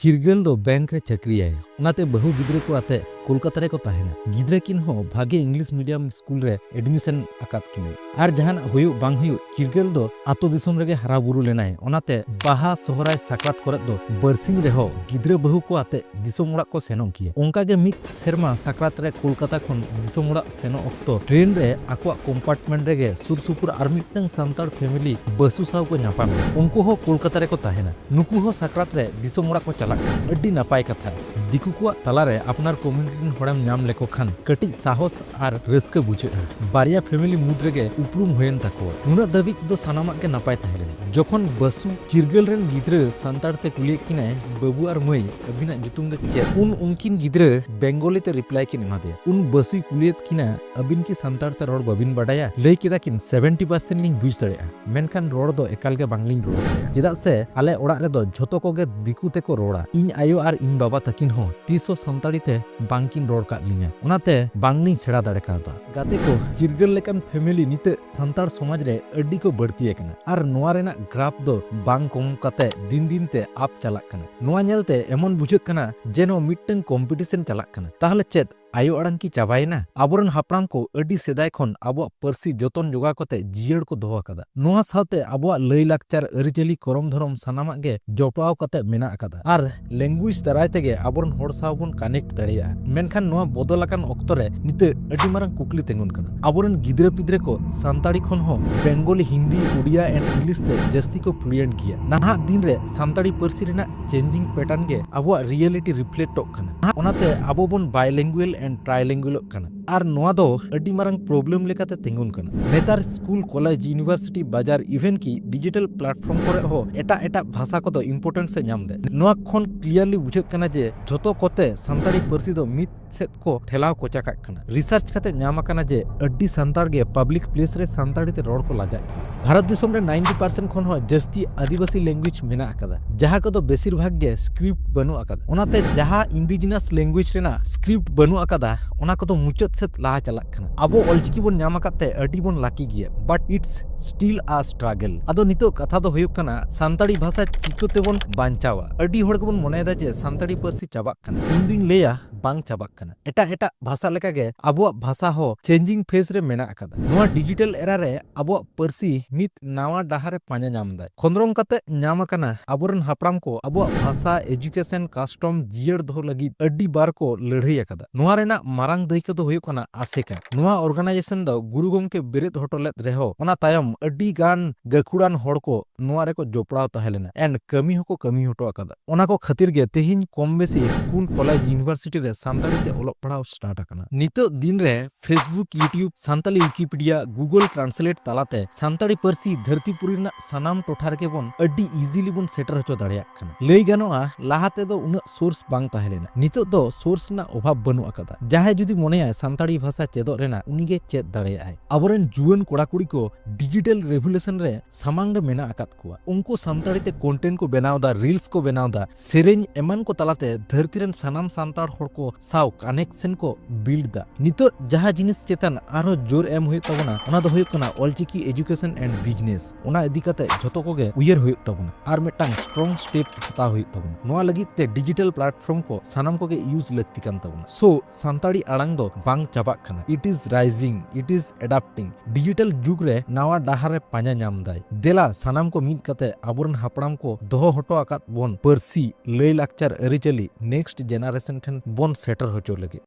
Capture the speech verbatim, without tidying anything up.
ᱪᱤᱨᱜᱟᱹᱞ ᱫᱚ ᱵᱮᱝᱠ ᱨᱮ ᱪᱟᱹᱠᱨᱤᱭᱟᱭ, ᱚᱱᱟᱛᱮ ᱵᱟᱹᱦᱩ ᱜᱤᱫᱽᱨᱟᱹ ᱠᱚ ᱟᱛᱮ ᱠᱳᱞᱠᱟᱛᱟ ᱨᱮᱠᱚ ᱛᱟᱦᱮᱱᱟ᱾ ᱜᱤᱫᱽᱨᱟᱹ ᱠᱤᱱ ᱦᱚᱸ ᱵᱷᱟᱜᱮ ᱤᱝᱞᱤᱥ ᱢᱤᱰᱤᱭᱟᱢ ᱥᱠᱩᱞ ᱨᱮ ᱮᱰᱢᱤᱥᱚᱱ ᱟᱠᱟᱫ ᱠᱤᱱᱟᱹᱭ᱾ ᱟᱨ ᱡᱟᱦᱟᱱᱟᱜ ᱦᱩᱭᱩᱜ ᱵᱟᱝ ᱦᱩᱭᱩᱜ, ᱪᱤᱨᱜᱟᱹᱞ ᱫᱚ ᱟᱛᱳ ᱫᱤᱥᱚᱢ ᱨᱮᱜᱮ ᱦᱟᱨᱟ ᱵᱩᱨᱩ ᱞᱮᱱᱟᱭ᱾ ᱚᱱᱟᱛᱮ ᱵᱟᱦᱟ, ᱥᱚᱦᱨᱟᱭ, ᱥᱟᱠᱨᱟᱛ ᱠᱚᱨᱮ ᱫᱚ ᱵᱟᱹᱨᱥᱤᱧ ᱨᱮᱦᱚᱸ ᱜᱤᱫᱽᱨᱟᱹ ᱵᱟᱹᱦᱩ ᱠᱚ ᱟᱛᱮ ᱫᱤᱥᱚᱢ ᱚᱲᱟᱜ ᱠᱚ ᱥᱮᱱᱚᱜ ᱜᱮᱭᱟ᱾ ᱚᱱᱠᱟ ᱜᱮ ᱢᱤᱫ ᱥᱮᱨᱢᱟ ᱥᱟᱠᱨᱟᱛ ᱨᱮ ᱠᱳᱞᱠᱟᱛᱟ ᱠᱷᱚᱱ ᱫᱤᱥᱚᱢ ᱚᱲᱟᱜ ᱥᱮᱱᱚᱜ ᱚᱠᱛᱚ ᱴᱨᱮᱱ ᱨᱮ ᱟᱠᱚᱣᱟᱜ ᱠᱚᱢᱯᱟᱨᱴᱢᱮᱱᱴ ᱨᱮᱜᱮ ᱥᱩᱨ ᱥᱩᱯᱩᱨ ᱟᱨ ᱢᱤᱫᱴᱟᱝ ᱥᱟᱱᱛᱟᱲ ᱯᱷᱮᱢᱮᱞᱤ ᱵᱟᱹᱥᱩ ᱥᱟᱶ ᱠᱚ ᱧᱟᱯᱟᱢᱟ᱾ ᱩᱱᱠᱩ ᱦᱚᱸ ᱠᱳᱞᱠᱟᱛᱟ ᱨᱮᱠᱚ ᱛᱟᱦᱮᱱᱟ᱾ ᱱᱩᱠᱩ ᱦᱚᱸ ᱥᱟᱠᱨᱟᱛ ᱨᱮ ᱫᱤᱥᱚᱢ ᱚᱲᱟᱜ ᱠᱚ ᱪᱟᱞᱟᱜ ᱠᱟᱱᱟ᱾ ᱟᱹᱰᱤ ᱱᱟᱯᱟᱭ ᱠᱟᱛᱷᱟ᱾ ᱫᱤᱠᱩ ᱠᱚᱣᱟᱜ ᱛᱟᱞᱟᱨᱮ ᱟᱯᱱᱟᱨ ᱠᱚᱢᱤᱭᱩᱱᱤᱴᱤ ᱨᱮᱱ ᱦᱚᱲᱮᱢ ᱧᱟᱢ ᱞᱮᱠᱚ ᱠᱷᱟᱱ ᱠᱟᱹᱴᱤᱡ ᱥᱟᱦᱚᱥ ᱟᱨ ᱨᱟᱹᱥᱠᱟᱹ ᱵᱩᱡᱷᱟᱹᱜᱼᱟ᱾ ᱵᱟᱨᱭᱟ ᱯᱷᱮᱢᱮᱞᱤ ᱢᱩᱫᱽ ᱨᱮᱜᱮ ᱩᱯᱨᱩᱢ ᱦᱩᱭᱮᱱ ᱛᱟᱠᱚᱣᱟ᱾ ᱱᱩᱱᱟᱹᱜ ᱫᱷᱟᱹᱵᱤᱡ ᱫᱚ ᱥᱟᱱᱟᱢᱟᱜ ᱜᱮ ᱱᱟᱯᱟᱭ ᱛᱟᱦᱮᱸ ᱞᱮᱱᱟ᱾ ᱡᱚᱠᱷᱚᱱ ᱵᱟᱹᱥᱩ ᱪᱤᱨᱜᱟᱹᱞ ᱨᱮᱱ ᱜᱤᱫᱽᱨᱟᱹ ᱥᱟᱱᱛᱟᱲ ᱛᱮ ᱠᱩᱞᱤᱭᱮᱫ ᱠᱤᱱᱟᱭ, "ᱵᱟᱹᱵᱩ ᱟᱨ ᱢᱟᱹᱭ, ᱟᱹᱵᱤᱱᱟᱜ ᱧᱩᱛᱩᱢ ᱫᱚ ᱪᱮᱫ?" ᱩᱱ ᱩᱱᱠᱤᱱ ᱜᱤᱫᱽᱨᱟᱹ ᱵᱮᱝᱜᱚᱞᱤ ᱛᱮ ᱨᱤᱯᱞᱟᱭ ᱠᱤᱱ ᱮᱢᱟᱫᱮᱭᱟ᱾ ᱩᱱ ᱵᱟᱹᱥᱩᱭ ᱠᱩᱞᱤᱭᱮᱫ ᱠᱤᱱᱟ, "ᱟᱹᱵᱤᱱ ᱠᱤ ᱥᱟᱱᱛᱟᱲ ᱛᱮ ᱨᱚᱲ ᱵᱟᱹᱵᱤᱱ ᱵᱟᱰᱟᱭᱟ?" ᱞᱟᱹᱭ ᱠᱮᱫᱟ ᱠᱤᱱ, "ᱥᱮᱵᱷᱮᱱᱴᱤ ᱯᱟᱨᱥᱮᱱᱴ ᱞᱤᱧ ᱵᱩᱡᱽ ᱫᱟᱲᱮᱭᱟᱜᱼᱟ, ᱢᱮᱱᱠᱷᱟᱱ ᱨᱚᱲ ᱫᱚ ᱮᱠᱟᱞ ᱜᱮ ᱵᱟᱝᱞᱤᱧ ᱨᱚᱲ ᱫᱟᱲᱮᱭᱟᱜᱼᱟ, ᱪᱮᱫᱟᱜ ᱥᱮ ᱟᱞᱮ ᱚᱲᱟᱜ ᱨᱮᱫᱚ ᱡᱷᱚᱛᱚ ᱠᱚᱜᱮ ᱫᱤᱠᱩ ᱛᱮᱠᱚ ᱨᱚᱲᱟ᱾ ᱤᱧ ᱟᱭᱳ ᱟᱨ ᱤᱧ ᱵᱟᱵᱟ ᱛᱟᱹᱠᱤᱱ ᱦᱚᱸ ᱛᱤᱥ ᱦᱚᱸ ᱥᱟᱱᱛᱟᱲᱤ ᱛᱮ ᱵᱟᱝᱠᱤᱱ ᱨᱚᱲ ᱠᱟᱫ ᱞᱤᱧᱟ, ᱚᱱᱟᱛᱮ ᱵᱟᱝᱞᱤᱧ ᱥᱮᱬᱟ ᱫᱟᱲᱮ ᱠᱟᱣᱫᱟ᱾" ᱜᱟᱛᱮ ᱠᱚ, ᱪᱤᱨᱜᱟᱹᱞ ᱞᱮᱠᱟᱱ ᱯᱷᱮᱢᱮᱞᱤ ᱱᱤᱛᱚᱜ ᱥᱟᱱᱛᱟᱲ ᱥᱚᱢᱟᱡᱽ ᱨᱮ ᱟᱹᱰᱤ ᱠᱚ ᱵᱟᱹᱲᱛᱤ ᱟᱠᱟᱱᱟ ᱟᱨ ᱱᱚᱣᱟ ᱨᱮᱱᱟᱜ ᱜᱨᱟᱯ ᱫᱚ ᱵᱟᱝ ᱠᱚᱢ ᱠᱟᱛᱮ ᱫᱤᱱ ᱫᱤᱱ ᱛᱮ ᱟᱯ ᱪᱟᱞᱟᱜ ᱠᱟᱱᱟ᱾ ᱱᱚᱣᱟ ᱧᱮᱞᱛᱮ ᱮᱢᱚᱱ ᱵᱩᱡᱷᱟᱹᱜ ᱠᱟᱱᱟ ᱡᱮᱱᱚ ᱢᱤᱫᱴᱟᱝ ᱠᱚᱢᱯᱤᱴᱤᱥᱚᱱ ᱪᱟᱞᱟᱜ ᱠᱟᱱᱟ᱾ ᱛᱟᱦᱞᱮ ᱪᱮᱫ ᱟᱭᱳ ᱟᱲᱟᱝ ᱠᱤ ᱪᱟᱵᱟᱭᱮᱱᱟ? ᱟᱵᱚᱨᱮᱱ ᱦᱟᱯᱲᱟᱢ ᱠᱚ ᱟᱹᱰᱤ ᱥᱮᱫᱟᱭ ᱠᱷᱚᱱ ᱟᱵᱚᱣᱟᱜ ᱯᱟᱹᱨᱥᱤ ᱡᱚᱛᱚᱱ ᱡᱚᱜᱟᱣ ᱠᱟᱛᱮ ᱡᱤᱭᱟᱹᱲ ᱠᱚ ᱫᱚᱦᱚ ᱟᱠᱟᱫᱟ᱾ ᱱᱚᱣᱟ ᱥᱟᱶᱛᱮ ᱟᱵᱚᱣᱟᱜ ᱞᱟᱹᱭ ᱞᱟᱠᱪᱟᱨ, ᱟᱹᱨᱤᱪᱟᱹᱞᱤ, ᱠᱚᱨᱚᱢ ᱫᱷᱚᱨᱚᱢ ᱥᱟᱱᱟᱢᱟᱜ ᱜᱮ ᱡᱚᱯᱲᱟᱣ ᱠᱟᱛᱮ ᱢᱮᱱᱟᱜ ᱟᱠᱟᱫᱟ᱾ ᱟᱨ ᱞᱮᱝᱜᱩᱭᱮᱡᱽ ᱫᱟᱨᱟᱭ ᱛᱮᱜᱮ ᱟᱵᱚᱨᱮᱱ ᱦᱚᱲ ᱥᱟᱶ ᱵᱚᱱ ᱠᱟᱱᱮᱠᱴ ᱫᱟᱲᱮᱭᱟᱜᱼᱟ᱾ ᱢᱮᱱᱠᱷᱟᱱ ᱱᱚᱣᱟ ᱵᱚᱫᱚᱞ ᱟᱠᱟᱱ ᱚᱠᱛᱚ ᱨᱮ ᱱᱤᱛᱚᱜ ᱟᱹᱰᱤ ᱢᱟᱨᱟᱝ ᱠᱩᱠᱞᱤ ᱛᱤᱸᱜᱩᱱ ᱠᱟᱱᱟ, ᱟᱵᱚᱨᱮᱱ ᱜᱤᱫᱽᱨᱟᱹ ᱯᱤᱫᱽᱨᱟᱹ ᱠᱚ ᱥᱟᱱᱛᱟᱲᱤ ᱠᱷᱚᱱ ᱦᱚᱸ ᱵᱮᱝᱜᱚᱞᱤ, ᱦᱤᱱᱫᱤ, ᱳᱰᱤᱭᱟ and English ᱛᱮ ᱡᱟᱹᱥᱛᱤ ᱠᱚ ᱯᱷᱞᱩᱭᱮᱱᱴ ᱜᱮᱭᱟ᱾ ᱱᱟᱦᱟᱜ ᱫᱤᱱ ᱨᱮ ᱥᱟᱱᱛᱟᱲᱤ ᱯᱟᱹᱨᱥᱤ ᱨᱮᱱᱟᱜ ᱪᱮᱧᱡᱤᱝ ᱯᱮᱴᱟᱨᱱ ᱜᱮ ᱟᱵᱚᱣᱟᱜ ᱨᱤᱭᱮᱞᱤᱴᱤ ᱨᱤᱯᱷᱞᱮᱠᱴᱚᱜ ᱠᱟᱱᱟ᱾ ᱚᱱᱟᱛᱮ ᱟᱵᱚ ᱵᱚᱱ ᱵᱟᱭᱞᱮᱝᱜᱩᱭᱮᱞ ᱮᱱᱰ ᱴᱨᱟᱭᱞᱮᱝᱜᱩᱭᱮᱞᱚᱜ ᱠᱟᱱᱟ᱾ ᱟᱨ ᱱᱚᱣᱟ ᱫᱚ ᱟᱹᱰᱤ ᱢᱟᱨᱟᱝ ᱯᱨᱚᱵᱞᱮᱢ ᱞᱮᱠᱟᱛᱮ ᱛᱤᱸᱜᱩᱱ ᱠᱟᱱᱟ᱾ ᱱᱮᱛᱟᱨ ᱥᱠᱩᱞ, ᱠᱚᱞᱮᱡᱽ, ᱤᱭᱩᱱᱤᱵᱷᱟᱨᱥᱤᱴᱤ, ᱵᱟᱡᱟᱨ, ᱤᱵᱷᱮᱱ ᱠᱤ ᱰᱤᱡᱤᱴᱟᱞ ᱯᱞᱟᱴᱯᱷᱚᱨᱢ ᱠᱚᱨᱮ ᱦᱚᱸ ᱮᱴᱟᱜ ᱮᱴᱟᱜ ᱵᱷᱟᱥᱟ ᱠᱚᱫᱚ ᱤᱢᱯᱚᱨᱴᱮᱱᱥ ᱮ ᱧᱟᱢ ᱮᱫᱟ᱾ ᱱᱚᱣᱟ ᱠᱷᱚᱱ ᱠᱞᱤᱭᱟᱨᱞᱤ ᱵᱩᱡᱷᱟᱹᱜ ᱠᱟᱱᱟ ᱡᱮ ᱡᱷᱚᱛᱚ ᱠᱚᱛᱮ ᱥᱟᱱᱛᱟᱲᱤ ᱯᱟᱹᱨᱥᱤ ᱫᱚ ᱢᱤᱫ ᱥᱮᱫ ᱠᱚ ᱴᱷᱮᱞᱟᱣ ᱠᱚᱪᱟ ᱠᱟᱜ ᱠᱟᱱᱟ᱾ ᱨᱤᱥᱟᱨᱪ ᱠᱟᱛᱮ ᱧᱟᱢ ᱟᱠᱟᱱᱟ ᱡᱮ ᱟᱹᱰᱤ ᱥᱟᱱᱛᱟᱲ ᱜᱮ ᱯᱟᱵᱽᱞᱤᱠ ᱯᱞᱮᱥ ᱨᱮ ᱥᱟᱱᱛᱟᱲᱤ ᱛᱮ ᱨᱚᱲ ᱠᱚ ᱞᱟᱡᱟᱜ ᱠᱟᱱᱟ᱾ ᱵᱷᱟᱨᱚᱛ ᱫᱤᱥᱚᱢ ᱨᱮ ᱱᱟᱭᱤᱱᱴᱤ ᱯᱟᱨᱥᱮᱱᱴ ᱠᱷᱚᱱ ᱦᱚᱸ ᱡᱟᱹᱥᱛᱤ ᱟᱹᱫᱤᱵᱟᱹᱥᱤ ᱞᱮᱝᱜᱩᱭᱮᱡᱽ ᱢᱮᱱᱟᱜ ᱟᱠᱟᱫᱟ, ᱡᱟᱦᱟᱸ ᱠᱚᱫᱚ ᱵᱮᱥᱤᱨ ᱵᱷᱟᱜᱽ ᱜᱮ ᱥᱠᱨᱤᱯᱴ ᱵᱟᱹᱱᱩᱜ ᱟᱠᱟᱫᱟ᱾ ᱚᱱᱟᱛᱮ ᱡᱟᱦᱟᱸ ᱤᱱᱰᱤᱡᱤᱱᱟᱥ ᱞᱮᱝᱜᱩᱭᱮᱡᱽ ᱨᱮᱱᱟᱜ ᱥᱠᱨᱤᱯᱴ ᱵᱟᱹᱱᱩᱜ ᱟᱠᱟᱫᱟ, ᱚᱱᱟ ᱠᱚᱫᱚ ᱢᱩᱪᱟᱹᱫ ᱥᱮᱫ ᱞᱟᱦᱟ ᱪᱟᱞᱟᱜ ᱠᱟᱱᱟ᱾ ᱟᱵᱚ ᱚᱞᱪᱤᱠᱤ ᱵᱚᱱ ᱧᱟᱢ ᱟᱠᱟᱫ ᱛᱮ ᱟᱹᱰᱤ ᱵᱚᱱ ᱞᱟᱹᱠᱤ ᱜᱮᱭᱟ, but it's still a struggle. ᱟᱫᱚ ᱱᱤᱛᱚᱜ ᱠᱟᱛᱷᱟ ᱫᱚ ᱦᱩᱭᱩᱜ ᱠᱟᱱᱟ ᱥᱟᱱᱛᱟᱲᱤ ᱵᱷᱟᱥᱟ ᱪᱤᱠᱟᱹ ᱛᱮᱵᱚᱱ ᱵᱟᱧᱪᱟᱣᱟ᱾ ᱟᱹᱰᱤ ᱦᱚᱲ ᱜᱮᱵᱚᱱ ᱢᱚᱱᱮᱭᱮᱫᱟ ᱡᱮ ᱥᱟᱱᱛᱟᱲᱤ ᱯᱟᱹᱨᱥᱤ ᱪᱟᱵᱟᱜ ᱠᱟᱱᱟ᱾ ᱤᱧ ᱫᱩᱧ ᱞᱟᱹᱭᱟ ᱵᱟᱝ ᱪᱟᱵᱟᱜ ᱠᱟᱱᱟ᱾ ᱮᱴᱟᱜ ᱮᱴᱟᱜ ᱵᱷᱟᱥᱟ ᱞᱮᱠᱟᱜᱮ ᱟᱵᱚᱣᱟᱜ ᱵᱷᱟᱥᱟ ᱦᱚᱸ changing phase ᱨᱮ ᱢᱮᱱᱟᱜ ᱟᱠᱟᱫᱟ᱾ ᱱᱚᱣᱟ digital era ᱨᱮ ᱟᱵᱚᱣᱟᱜ ᱯᱟᱹᱨᱥᱤ ᱢᱤᱫ ᱱᱟᱣᱟ ᱰᱟᱦᱟᱨ ᱮ ᱯᱟᱸᱡᱟ ᱧᱟᱢ ᱮᱫᱟᱭ᱾ ᱠᱷᱚᱸᱫᱽᱨᱚᱝ ᱠᱟᱛᱮ ᱧᱟᱢ ᱟᱠᱟᱱᱟ᱾ ᱟᱵᱚᱨᱮᱱ ᱦᱟᱯᱲᱟᱢ ᱠᱚ ᱟᱵᱚᱣᱟᱜ ᱵᱷᱟᱥᱟ, education, custom ᱡᱤᱭᱟᱹᱲ ᱫᱚᱦᱚ ᱞᱟᱹᱜᱤᱫ ᱟᱹᱰᱤ ᱵᱟᱨ ᱠᱚ ᱞᱟᱹᱲᱦᱟᱹᱭ ᱟᱠᱟᱫᱟ᱾ ᱱᱚᱣᱟ ᱨᱮᱱᱟᱜ ᱢᱟᱨᱟᱝ ᱫᱟᱹᱭᱠᱟᱹ ᱫᱚ ᱦᱩᱭᱩᱜ ᱠᱟᱱᱟ ᱟᱥᱮᱠᱟ᱾ ᱱᱚᱣᱟ organization ᱫᱚ ᱜᱩᱨᱩ ᱜᱚᱢᱠᱮ ᱵᱮᱨᱮᱫ ᱦᱚᱴᱚ ᱞᱮᱫ ᱨᱮᱦᱚᱸ, ᱚᱱᱟ ᱛᱟᱭᱚᱢ ᱟᱹᱰᱤ ᱜᱟᱱ ᱜᱟᱹᱠᱷᱩᱲᱟᱱ ᱦᱚᱲ ᱠᱚ ᱱᱚᱣᱟ ᱨᱮᱠᱚ ᱡᱚᱯᱲᱟᱣ ᱛᱟᱦᱮᱸ ᱞᱮᱱᱟ and ᱠᱟᱹᱢᱤ ᱦᱚᱸᱠᱚ ᱠᱟᱹᱢᱤ ᱦᱚᱴᱚ ᱟᱠᱟᱫᱟ᱾ ᱚᱱᱟ ᱠᱚ ᱠᱷᱟᱹᱛᱤᱨ ᱜᱮ ᱛᱮᱦᱮᱧ ᱠᱚᱢ ᱵᱮᱥᱤ ᱥᱠᱩᱞ, ᱠᱚᱞᱮᱡᱽ, university ᱨᱮ ᱥᱟᱱᱛᱟᱲᱤ ᱛᱮ ᱚᱞᱚᱜ ᱯᱟᱲᱦᱟᱣ start ᱟᱠᱟᱱᱟ᱾ ᱱᱤᱛᱚᱜ ᱫᱤᱱ ᱨᱮ Facebook, YouTube, Santali Wikipedia, Google Translate ᱛᱟᱞᱟᱛᱮ ᱥᱟᱱᱛᱟᱲᱤ ᱯᱟᱹᱨᱥᱤ ᱫᱷᱟᱹᱨᱛᱤ ᱯᱩᱨᱤ ᱨᱮᱱᱟᱜ ᱥᱟᱱᱟᱢ ᱴᱚᱴᱷᱟ ᱨᱮᱜᱮ ᱵᱚᱱ ᱟᱹᱰᱤ easily ᱵᱚᱱ ᱥᱮᱴᱮᱨ ᱦᱚᱪᱚ ᱫᱟᱲᱮᱭᱟᱜ ᱠᱟᱱᱟ᱾ ᱞᱟᱹᱭ ᱜᱟᱱᱚᱜᱼᱟ, ᱞᱟᱦᱟ ᱛᱮᱫᱚ ᱩᱱᱟᱹᱜ source ᱵᱟᱝ ᱛᱟᱦᱮᱸ ᱞᱮᱱᱟ, ᱱᱤᱛᱚᱜ ᱫᱚ source ᱨᱮᱱᱟᱜ ᱚᱵᱷᱟᱵ ᱵᱟᱹᱱᱩᱜ ᱟᱠᱟᱫᱟ᱾ ᱡᱟᱦᱟᱸᱭ ᱡᱩᱫᱤ ᱢᱚᱱᱮᱭᱟᱭ ᱥᱟᱱᱛᱟᱲᱤ ᱵᱷᱟᱥᱟ ᱪᱮᱫᱚᱜ ᱨᱮᱱᱟᱜ, ᱩᱱᱤᱜᱮ ᱪᱮᱫ ᱫᱟᱲᱮᱭᱟᱜᱼᱟᱭ᱾ ᱟᱵᱚᱨᱮᱱ ᱡᱩᱣᱟᱹᱱ ᱠᱚᱲᱟ ᱠᱩᱲᱤ ᱠᱚ digital revolution ᱨᱮ ᱥᱟᱢᱟᱝ ᱨᱮ ᱢᱮᱱᱟᱜ ᱟᱠᱟᱫ ᱠᱚᱣᱟ᱾ ᱩᱱᱠᱩ ᱥᱟᱱᱛᱟᱲᱤ ᱛᱮ content ᱠᱚ ᱵᱮᱱᱟᱣ ᱮᱫᱟ, reels ᱠᱚ ᱵᱮᱱᱟᱣ ᱮᱫᱟ, ᱥᱮᱨᱮᱧ ᱮᱢᱟᱱ ᱠᱚ ᱛᱟᱞᱟᱛᱮ ᱫᱷᱟᱹᱨᱛᱤ ᱨᱮᱱ ᱥᱟᱱᱟᱢ ᱥᱟᱱᱛᱟᱲ ᱦᱚᱲ ᱠᱚ ᱥᱟᱶ connection ᱠᱚ build ᱮᱫᱟ᱾ ᱱᱤᱛᱚᱜ ᱡᱟᱦᱟᱸ ᱡᱤᱱᱤᱥ ᱪᱮᱛᱟᱱ ᱟᱨᱦᱚᱸ ᱡᱳᱨ ᱮᱢ ᱦᱩᱭᱩᱜ ᱛᱟᱵᱚᱱᱟ, ᱚᱱᱟ ᱫᱚ ᱦᱩᱭᱩᱜ ᱠᱟᱱᱟ ᱚᱞᱪᱤᱠᱤ education and business᱾ ᱚᱱᱟ ᱤᱫᱤ ᱠᱟᱛᱮ ᱡᱷᱚᱛᱚ ᱠᱚᱜᱮ ᱩᱭᱦᱟᱹᱨ ᱦᱩᱭᱩᱜ ᱛᱟᱵᱚᱱᱟ ᱟᱨ ᱢᱤᱫᱴᱟᱝ strong step ᱦᱟᱛᱟᱣ ᱦᱩᱭᱩᱜ ᱛᱟᱵᱚᱱᱟ᱾ ᱱᱚᱣᱟ ᱞᱟᱹᱜᱤᱫ ᱛᱮ digital platform ᱠᱚ ᱥᱟᱱᱟᱢ ᱠᱚᱜᱮ use ᱞᱟᱹᱠᱛᱤ ᱠᱟᱱ ᱛᱟᱵᱚᱱᱟ᱾ So, ᱥᱟᱱᱛᱟᱲᱤ ᱟᱲᱟᱝ ᱫᱚ ᱵᱟᱝ ᱪᱟᱵᱟᱜ ᱠᱟᱱᱟ, it is rising, it is adapting. Digital ᱡᱩᱜᱽ ᱨᱮ ᱱᱟᱣᱟ ᱰᱟᱦᱟᱨ ᱮ ᱯᱟᱸᱡᱟ ᱧᱟᱢ ᱫᱟᱭ᱾ ᱫᱮᱞᱟ ᱥᱟᱱᱟᱢ ᱠᱚ ᱢᱤᱫ ᱠᱟᱛᱮ ᱟᱵᱚᱨᱮᱱ ᱦᱟᱯᱲᱟᱢ ᱠᱚ ᱫᱚᱦᱚ ᱦᱚᱴᱚ ᱟᱠᱟᱫ ᱵᱚᱱ ᱯᱟᱹᱨᱥᱤ, ᱞᱟᱹᱭ ᱞᱟᱠᱪᱟᱨ, ᱟᱹᱨᱤᱪᱟᱹᱞᱤ next generation ᱴᱷᱮᱱ ᱵᱚᱱ ᱥᱮᱴᱮᱨ ᱦᱚᱪᱚ ᱞᱟᱹᱜᱤᱫ᱾